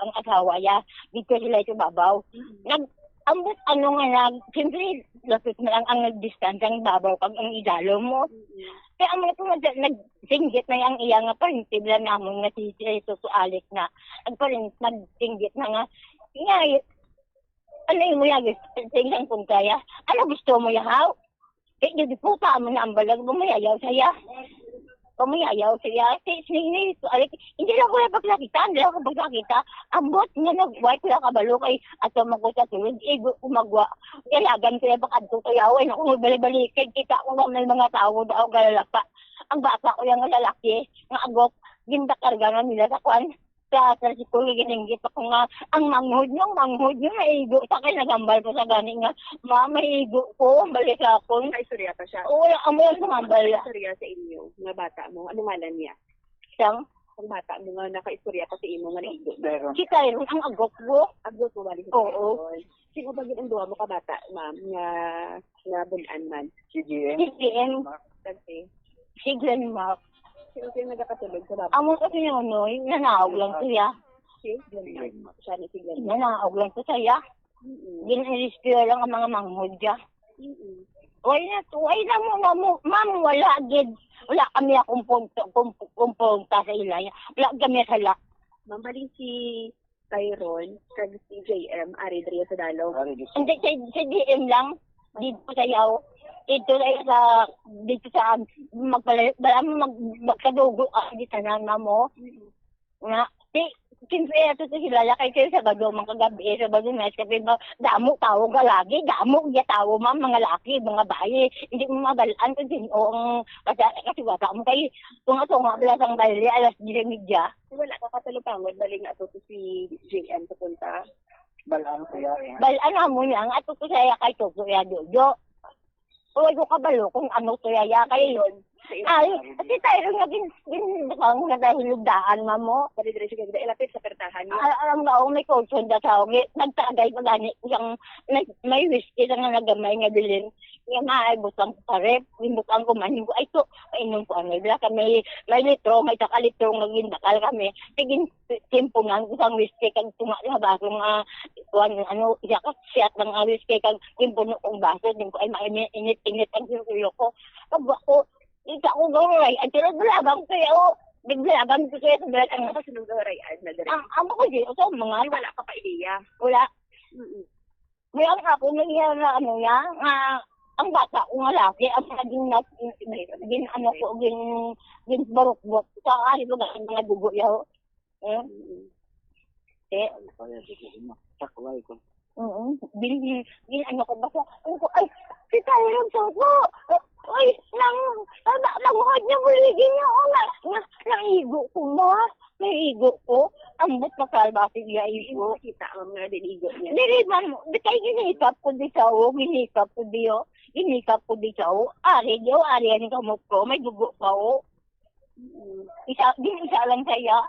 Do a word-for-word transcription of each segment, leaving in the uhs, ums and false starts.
Ang asawa niya, dito sila sa babaw. Mm. Nag-, ambot ano nga nag-, siyempre, lapit na lang ang nagdistansya ang babaw kag ang idalom mo. Mm. Kaya ang mga nag-, nagsinggit na ang iya nga parinti bala namon nga si, si Susu Alex na. Nagparin-, nagsinggit na nga, nga, ano yung mga gusto? Tingnan kung kaya. Ano gusto mo, yahaw? Eh, di po ka mo na ang balag, bumayayaw saya. Bumayayaw saya. Si, si, si, si, hindi lang ko yung pagkakita, hindi lang ko pagkakita. Ambot nga nag-, why ko lang kabalo kay ato man ko sa sulod, igo ko magwa. Dalagan ko yung pakadto kaya, why na ko magbalik-balik. Kay kita ko nga may mga tao daw, galalapa. Ang bata ko yung lalaki, nga agok, gindakarga nga nila sa kwan. Sa, sa school, gininggit ako nga, ang manghod nyo, ang manghod nyo, maigo sa kay nagambal ko sa gani nga, "Ma, maigo ko," ang balik sa akon. Nakaistorya pa siya? Oo, ang mga sumambal. Nakaistorya sa inyo, nga bata mo. Ano ngalan niya? Siyang? Ang bata mo nga nakaistorya pa sa imo nga naigo. Meron. Si Tyron, ang agok ko. Agok mo, balik sa Oo. Tyron. Sino ba yun ang duha mo ka bata, ma'am, nga, nga bulan man? Si G M. Si G M. Kasi? Si Glenn Mark. Sino yung nagakatulog sa baba? Amo ko si Nonoy, nanaog lang siya. Si Glenn Mark. Siya ni si Glenn Mark. Nanaog lang ko siya. Mm-mm. Gin-rescue lang ang mga manghod siya. Mm-mm. Wala na to. Ay, na mo, na mo. Ma'am, wala, gid. Wala kami akong punto, kung, kung punta sa ilaya. Wala kami sa la. Ma'am, bali si Tyron, kag si J M, ari diri sa Dalog. Ari diri. Hindi, si, si J M lang. Dito sa Yao. Dito sa, sa, dito sa, magpala-, bala mo mag-, magkadugo ka, di tanan, ma'am, oh. Mm. Nga, si, siyempre, ato si Hilala kay kayo Sabado, mga kagabi, eh, Sabado, night, kasi ba, damo tao ka lagi, damo kaya tao, ma'am, mga laki, mga bayi. Hindi mo mabalaan kung sino ang, kasi, kasi wala mo kay, tunga-tunga, bala sang bayi, alas diyes y media. Wala ka katalupangod, bali nga ato to si J M sa punta. Balaan ko ya. Balaan mo niya, ang ato to siya kay Toto ya Jojo. Uy, ko kabalo kung ano to ya, ya kay yun. Ay, kasi tayo nga gin-, gin-, baka mo na dahil lugdaan, mamo. Dali, dali, sige, dali, ilapit sa pertahan niya. Ah, ang naong may caution da sa ugi, nagtagay pa gani, yung may, may whiskey na nga nagamay nga bilin. Nga maay, butang ko sa ref, yung butang ko man, yung, ay, to, mainom ko, ano, wala kami, may litro, may saka litro, nga gindakal kami. Sige, timpunan ko sang whiskey kag tunga sa baso nga, kuwan, ano, iya ka, siyat lang ang whiskey kag timpuno kong baso, din ko, ay, mainit-init ang ulo ko. Pag ako, isa ko gaway, ang tira dalagang ko, oh, nagbalagan ko kaya sa balat ang Tapos nung gawarayan na dali. Ang, ang ako di, ito, mga Ay, wala ka pa ideya. Wala. Mm-mm. May ang ako na iya nga ano niya, nga ang bata ko nga laki, ang mga gin-, gin-, gin-, ano ko, gin-, ginbarukbot. Sa ari ko na ang mga dugo yaw. Eh? Mm. Eh? Saklay ko. Oo. Bin, bin, ano ko ba sa, ano ko, ay, si Tyron Soto. Ay, nang, nang, nang, nang, nang, nang, naigo ko, ma. Naigo ko. Ambot makalbasi niya igo. Kita ang mga dinigo niya. Dili man, di kay ginikap ko di sa o, ginikap ko di o. Ginikap ko di sa o. Ari di o, ari ang kamot ko. May dugo pa o. Mm. Isa, di isa lang saya.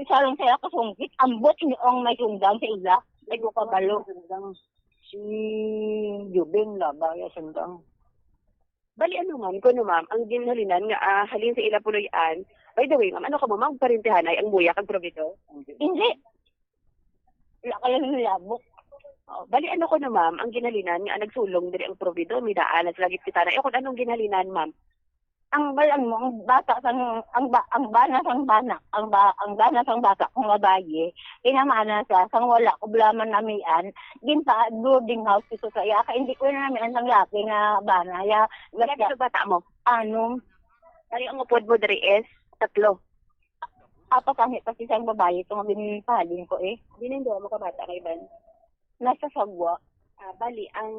Isa lang saya kasungkit. Ambot niyo ang may sundang sa ila. May ko kabalo. Si Jubin na ba ya sundang? Bali, ano, ma'am, kuno, ma'am, ang ginhalinan nga, ah, halin sa ila puloy-an. By the way, ma'am, ano ka mo, ma'am, parintihanay ang Muya kag Provido? Hindi. Wala ka lang nilabok. Oh, bali, ano kuno, ma'am, ang ginhalinan nga nagsulong diri ang Provido, may daan, nagsalagit kita na. Eh, kung anong ginhalinan, ma'am? Ang balang mo, ang bata sang, ang ba-, ang bana sang bana, ang ba-, ang bana sang bata, kung babayi, kinamana siya, sang wala ko bala man namian, ginpa-, boarding house ko sa iya, kay hindi ko na namian sang laki nga bana, ya, Ilan basta, ka bata mo? Ano? Ano ang upod mo diri is? Tatlo. Apat ani pa si isang babayi, ito nga ginpahalin ko eh. Di na yung duha mo ka bata kay Van? Nasa sagwa. Ah, bali, ang,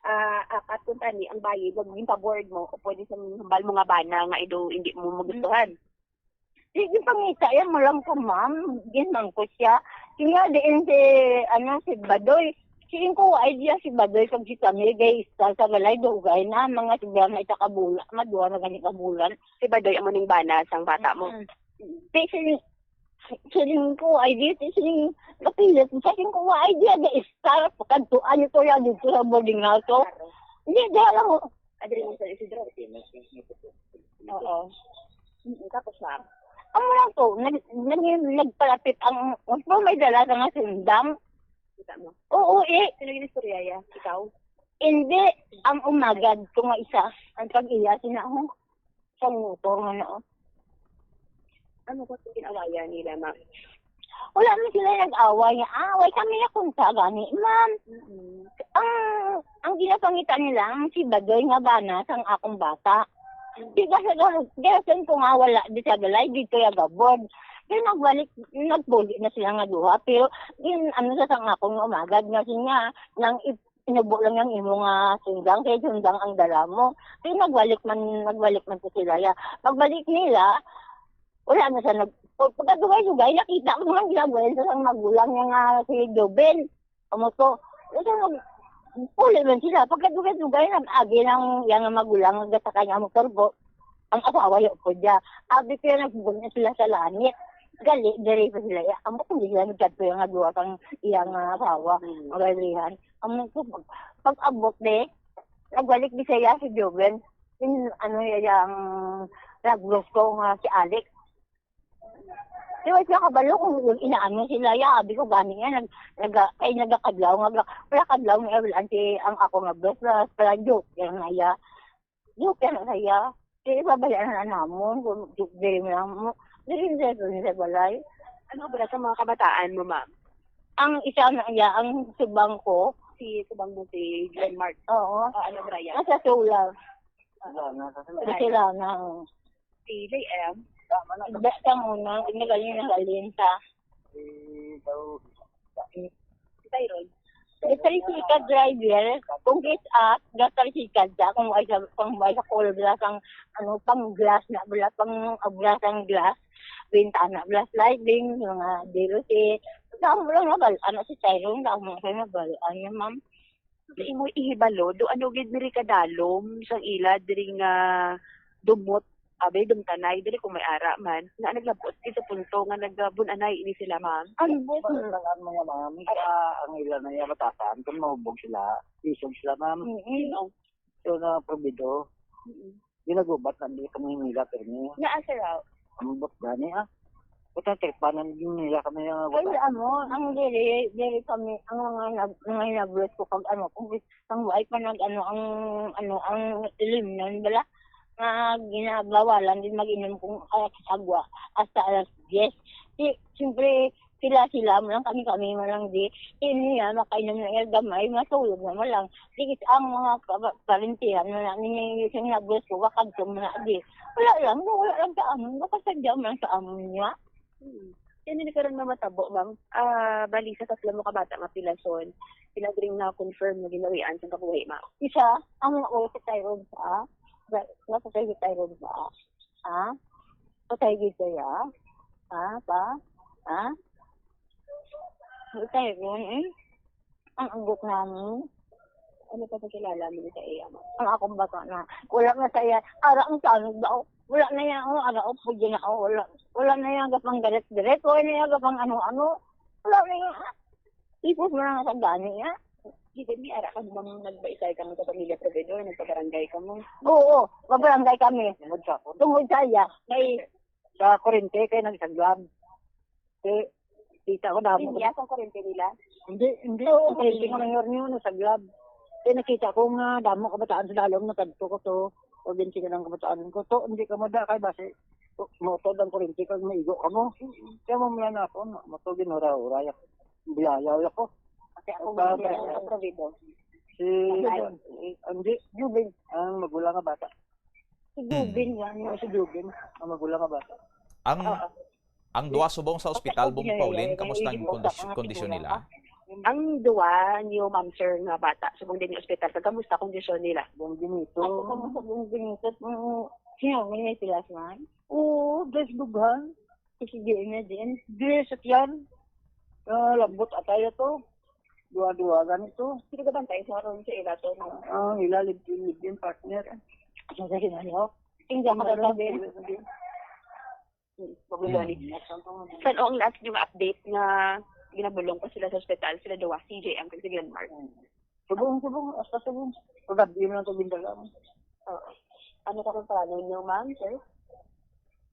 ah, apat kung tani, ang bayi, wag yung pa-board mo, o pwede sa hambal mo nga bana nga ido, hindi mo magustuhan. Sige, pangita yan mo lang ko, ma'am. Ginman ko siya. Kaya diin si, ano, si Badoy. Siling ko, ay diya si Badoy kag si Camille, gay istal sa balay, dugay na, mga sigla na isa ka bulan, madua na gani ka bulan. Si Badoy, amo ning bana sang bata mo? Mm. Di, siling, siling ko, ay di, siling, kapilit, siling ko, ay diya, gay istal, pagkantuan nito yan dito sa boarding house, oh. Hindi, diya lang, oh. Adri mo sa Isidro. Oo. Mm, tapos, ma'am? Amo lang to, nag, nag, nagpalapit ang, ang may dala nga sundang. Kita mo? Oo, eh. Sino ginistorya ya? Ikaw? Hindi, ang umagad ko nga isa, ang pag-iya, sina, oh, sa motor nga na, oh. Ano ko itong ginawayan nila, ma'am? Wala man sila nag-away nga, ah, way kami nakunta gani, ma'am. Mm-mm. Ang, ang ginapangita nila, ang si Badoy nga bana sang akong bata. Mm. Di ba sa, ganasan ko nga wala di sa balay, dito yung gabod. Then nagbalik, nagpuli na sila nga duha. Pero, yun, ano sa sang akong umagad nga siya, nang ip-, inubo lang yung imo nga sundang, kaya sundang ang dala mo. Pero nagbalik man, nagbalik man po sila. Ya. Pagbalik nila, wala na siya nag-, pag-, pagkadugay-dugay, nakita ko nga ginagawa sa sang magulang niya nga si Joven. Amo to. Ito, nag-, puli man sila. Pagkadugay-dugay, nag-agi lang yung magulang, nagasakay nga motor po. Ang asawa, yung po dya. Abi ko yung nagbubog na sila sa langit. Gali, diri pa sila. Ya, amo kung di sila nagkadto yung nga duwa kang iyang, ah, asawa, Mm. ang kaibigan. Amo ko, pag, pag-abot, de, nagbalik di siya si Joven. Yung, ano, yung nag-lost ko nga si Alex. Di ba siya kabalo kung yung inaano sila, ya, abi ko gani nga, nag, nag, ay, nagakadlaw nga, wala kadlaw nga, wala si, ang ako nga best, wala, wala joke, yan nga, ya. Joke, yan nga, ya. Di, ibabayaan na namon, kung joke, diri mo lang mo, diri, diri, diri, sa balay. Ano ba sa mga kabataan mo, ma'am? Ang isa na, ya, ang subang ko. Si subang mo, si Glenmark. Oo. Ah, ano ba yan? Nasa Sula. Ah, nasa Sula. Nasa Sula na, oo. Si J M. Ba, kang una, hindi ka rin nakalinta. Si Tyrone. Gatricycle driver, kung get up, gatricycle siya, kung ay sa, kung ay sa call glass ang, ano, pang glass na, wala pang, ah, glass ang glass, bintana, glass sliding, mga dilo si, sa mo lang nabal, ano si Tyrone, sa mo lang nabal, ano, ma'am? Sa imo ihibalo, do ano gid diri kadalom sang ila diri nga dumot, abi, dumtanay diri kung may ara man, nga naglabot gid sa punto nga nagabun-anay ini sila, ma'am? Ang buot Wala lang ang mga ma'am, sa ang ila na yung batasan, kung mahubog sila, isog sila, ma'am. Mm-mm. Sino? So, na probido. Mm-mm. Ginagubat na di kami nila, pero niya. Naa sa raw? Ang buot gani, ah. Buta, tripanan din nila kami yung Kaya buta. Ano, ang diri, diri kami, ang mga nag-, mga nag-, ko pag ano, kung ang wife pa nag-, ano, ang, ano, ang ilimnan, bala, nga ginabawalan din mag-inom kung, ah, agwa, hasta alas diyes. Di, siyempre, sila, sila mo lang, kami, kami mo lang, di. Di niya, makainom na yung gamay, matulog na mo lang. Di, ang mga kaba-, karintihan mo na, niya yung isang nag-, ko, wakad ko mo na, di. Wala lang, wala lang sa amin, baka sadya mo lang sa amin niya. Hmm. Yan, hindi karon mamatabo, ma'am. Ah, bali sa tatlo mo ka bata nga pilason, sila diri na confirm nga ginawian sa kabuhi, ma'am. Isa, ang una ko si Tyrone pa. Ba, nasa si Tyrone pa. Ha? Patay gid kaya? Ha? Pa? Ha? Patay gid, eh. Ang agok namin. Ano pa pakilala mo sa iya, ma'am? Ang akong bata na. Wala na sa iya. Ara ang tanong daw. Wala na yan, oh, ara, oh, pwede na, oh, wala. Wala na yan, gapang garet-garet. Wala na yan, gapang ano-ano. Wala na yan. Ipos mo na nga sa gani, ha? Di ba, may ara ka mo, ma'am, nagbaisay ka mo sa pamilya provider, nagpabarangay ka mo? Oo, mabarangay kami. Tungod sa ako. Tungod sa iya. Kay Sa kurente, kay nagsaglab. Kay, kita ko damo. Hindi, sa kurente nila? Hindi, hindi. Oo, ang kurente nga mayor niyo, nagsaglab. Kay nakita ko nga damo kabataan sa dalom, nakadto ko to. O, binti ka ng kabataan ko to, hindi ka mada kay basi, moto ang kurente kag maigo ka mo. Mm-mm. Kaya mo mula na ako, no? Moto, ginura-ura, yak-, bilayaw ako. Kasi ako, Basta, mga sa provider. Si, Ay, Juben. Hindi, Juben. Ang magulang nga bata. Si Juben yan. Ay, si Juben. Ang magulang nga bata. Ang, Oo. Ang duha subong sa ospital, Bong Paulin, kamusta ang kondis-, kondisyon nila? Ang duha niyo, ma'am, sir, nga bata, subong din yung ospital, kamusta kondisyon nila? Bong Benito. Ako, kamusta Bong Benito? Mm, sino, may may pilas man? Oo, guys, dughan. Sige, na din. Di, sakyan. Ah, lambot atay to. Duha-duha ganito. Sino ka bantay sa ron sa ila to, no? Ah, ila, live-in, live-in partner. Sa, sa, sino, no? Hindi ako Ano, sabi. Pabulani. Hmm. San-o ang last niyo nga update nga ginabulong pa sila sa ospital, sila duwa, si J M kag si Glenmark? Hmm. Subong, subong, hasta subong. Paggabi mo lang ito gindala mo. Oo. Ano ka pang plano niyo, ma'am, sir?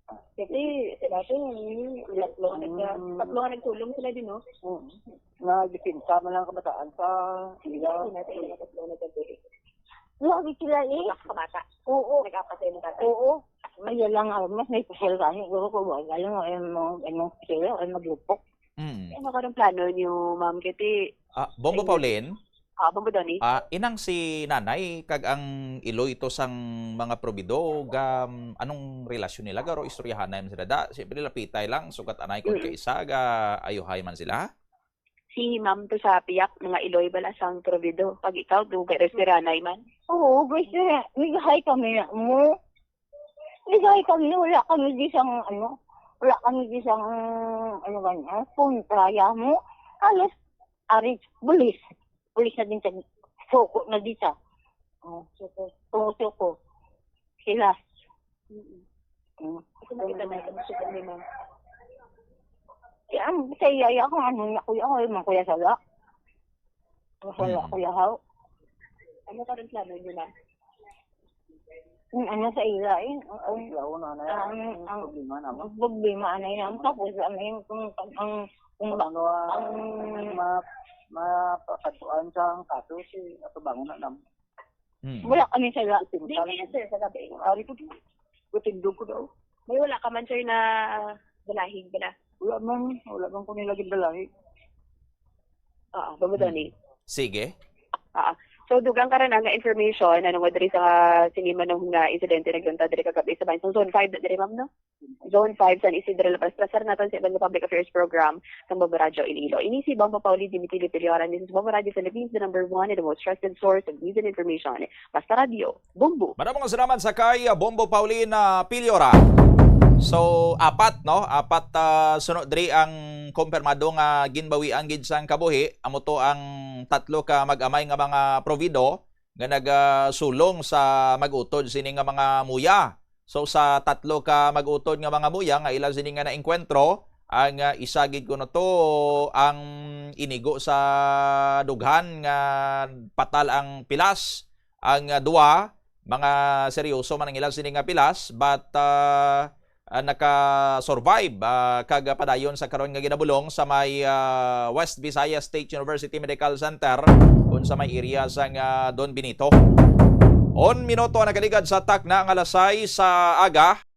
Kasi dati, mm, tatlo, nagka-, Mm. tatlo nga nagsulong sila din, no? Mm. Nagdipinsa man lang kabataan sa ila. Hindi natin yung tatlo na gabi. Grabe sila eh. Nagkakabata. Oo. Nagkapatay ng tatay. Oo. May lang, ah, mas may pusil ka. Siguro ko ba, alam mo, ay mo, ay mo, sila, ay maglupok. Mm. Ano ka ng plano niyo, Ma'am Kitty? Ah, Bombo Ay, Pauline? Ah, Bombo Donny? Ah, inang si nanay kag ang iloy to sang mga probido, ga, anong relasyon nila? Garo istoryahanay man sila. Da, siyempre, lapitay lang. Sugat anay kung Mm. kaisa, ga ayuhay man sila. Si Ma'am to sa piyak, mga iloy bala sang probido. Pag ikaw, dugay rin si Ranay man. Oo, guys, eh, nag-hi kami na mo. Nag-hi kami, wala kami di sang, ano, wala kami di sang, ano ba niya, kontra ya mo. Halos, ari, bulis. Bulis na din sa, suko na di sa. Oh, suko. Oo, suko. Sila. Mm-mm. Mm. Ito nakita na ito, suko ni Ma'am. Yan, sa iya, iya, kung ano niya, kuya, kuya, man, kuya, sala. Wala, Mm. kuya, haw. Ano ka rin plano niyo, Ma'am? Ang ano sa ila, eh, ang, ang, Yaon na na, ang, ang ang problema naman. Ang problema, ano yun, ang tapos, ano yun, kung, ang, kung Kung ba, ano, ah, ang ma-, mapakatuan sa ang kaso, si atubangon na naman. Mm. Wala kami sa la-, Di niya, sir, sa gabi. Ari ko, gutindog ko daw. May wala ka man, sir, na balahig bala? Wala man, wala man ko nila gibalahi. Oo, Bombo Donny. Sige. Oo. So, dugang ka rin nga information, ano nga diri sa sini man nga insidente nagdunta diri kagabi sa bahin sa Zone five na diri, ma'am, no? Zone five, San Isidro, La Paz. Pasar natin sa iban nga public affairs program sa Bombo Radyo Iloilo. Ini si Bombo Pauli Dimitri Piliora, this is Bombo Radyo Philippines, the number one and the most trusted source of news and information. Basta Radyo, Bombo. Maraming salamat sa kay, uh, Bombo Paulina Piliora. So, apat, no? Apat, uh, suno diri ang kumpirmado nga ginbawian gid sang kabuhi. Amo to ang tatlo ka mag-amay nga mga provido nga nagasulong sa mag-utod sini nga mga muya. So, sa tatlo ka mag-utod nga mga muya nga ila sini nga naengkwentro, ang, ah, isa gid kuno to ang inigo sa dughan nga patal ang pilas. Ang, ah, duha, mga seryoso man ang ila sini nga pilas, but, ah, ah, naka-survive, ah, kag padayon sa karon nga ginabulong sa may, ah, West Visayas State University Medical Center, kun sa may area sang, ah, Don Benito. On minuto ang nakaligad sa takna nga alas sais sa aga.